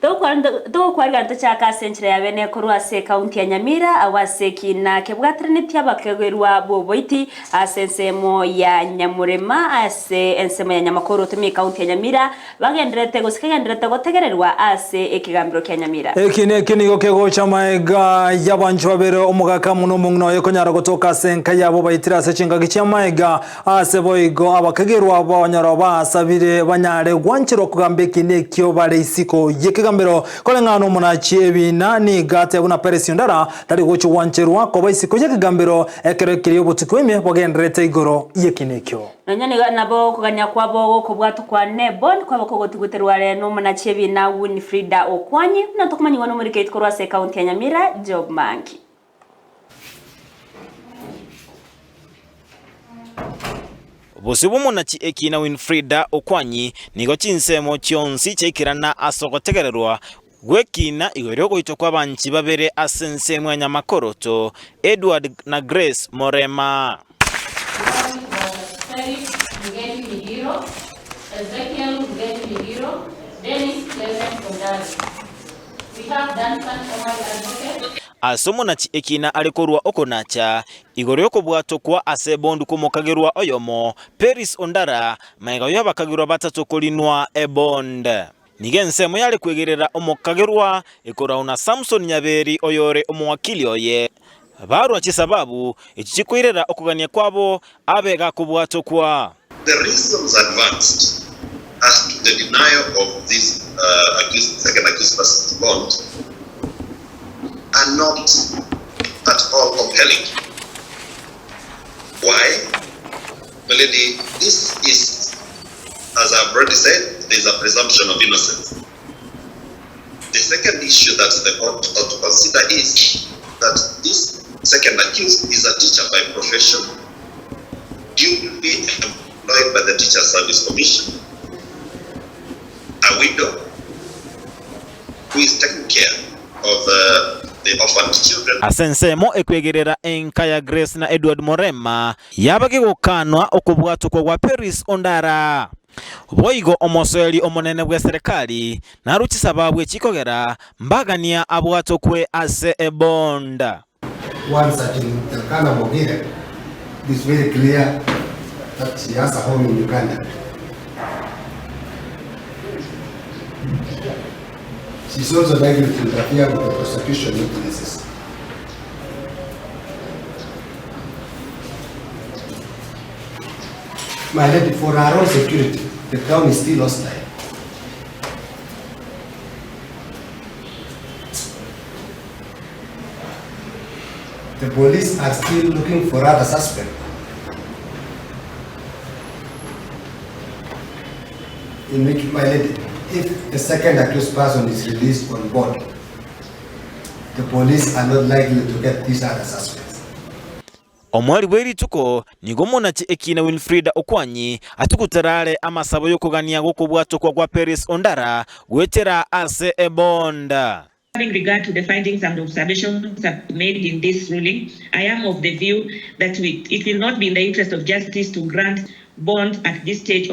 Togokwarigana tochake ase enchera ya bene korwa ase ekaunti ya Nyamira agwo ase ekina kebwateranetie abakegerwa b'oboiti ase ensemo ya Nyamurema ase ensemo ya Nyamakoro ime ekaunti ya Nyamira bagendererete gose kegendererete gotegererwa ase ekegambero kia Nyamira. Eki neki nigo kegocha maega y'abanchwa babere omogaka amo nomong'ina oye konyara gotoka ase enka yabo baitire ase chingaki chi'amaega Ase boigo abakegerwa b'abanyoro basabire banyare gwancherwa kogamba ekiina ekio bare isiko y'ekegambero. Koreng'ana nomonachi ebiina nigo ateba buna Peresi Ondara tari gochia gwancherwa koba isiko y'ekegambero ekero ekeria obotuko ime bogendererete igoro y'ekiina ekio. Nonya nigo nabo okogania kwabo gokobwatwa kwa Nebon kwaba kogotuguterwa are nomonachi ebiina Winfrida Okwanyi, buna tokomanyigwa nomoriki oito korwa ase ekaunti ya Nyamira, Job Mangi. Bosio bw'omonachi ekiina Winfrida Okwanyi nigo chinsemo chionsi chiaikerana ase ogotegererwa gw'ekiina igoro y'ogoitwa kw'abanchi babere ase ensemo ya Nyamakoroto, Edward na Grace Morema. Felix Mugendi Migiro, Ezekiel Mugendi Migiro, Dennis Clement Ondari. Ase omonachi ekiina are korwa okonacha igoro y'okobwatokwa ase ebondu kw'omokagerwa oyomo, Peris Ondara, magega y'abakagerwa batato korinwa ebond. Nigo ensemo yare kwegerera omokagerwa ekorau na Samson Nyaberi oyore omowakili oye. Barwa chisababu echi chikoirera okogania kwabo abe gakobwatokwa. The reasons advanced as to the denial of this accused, second accused person's bond are not at all compelling. Why? My lady, this is, as I've already said, there's a presumption of innocence. The second issue that the court ought to consider is that this second accused is a teacher by profession, duly employed by the Teacher Service Commission, a widow who is taking care of uh, the orphaned children. Ase ensemo ekwegerera enka ya Grace na Edward Morema yaba gegokanwa okobwatokwa gwa Peris Ondara. Boigo omosoeri omonene bw'eserekari narue chisababu echikogera mbagania abwatokwe ase ebond. One Sergeant Elkana Mogire, it is very clear that he has a home in Uganda. She is also likely to interfere with the prosecution witnesses. My lady, for our own security, the crown is still hostile. The police are still looking for other suspects. In which, my lady, if the second accused person is released on board, the police are not likely to get these other suspects. Omweri bwe rituko nigo omonachi ekiina Winfrida Okwanyi atugutera are amasabo y'okogania gw'okobwatokwa gwa Peris Ondara goetera ase ebonda. Having regard to the findings and observations made in this ruling, I am of the view that it will not be in the interest of justice to grant bond at this stage.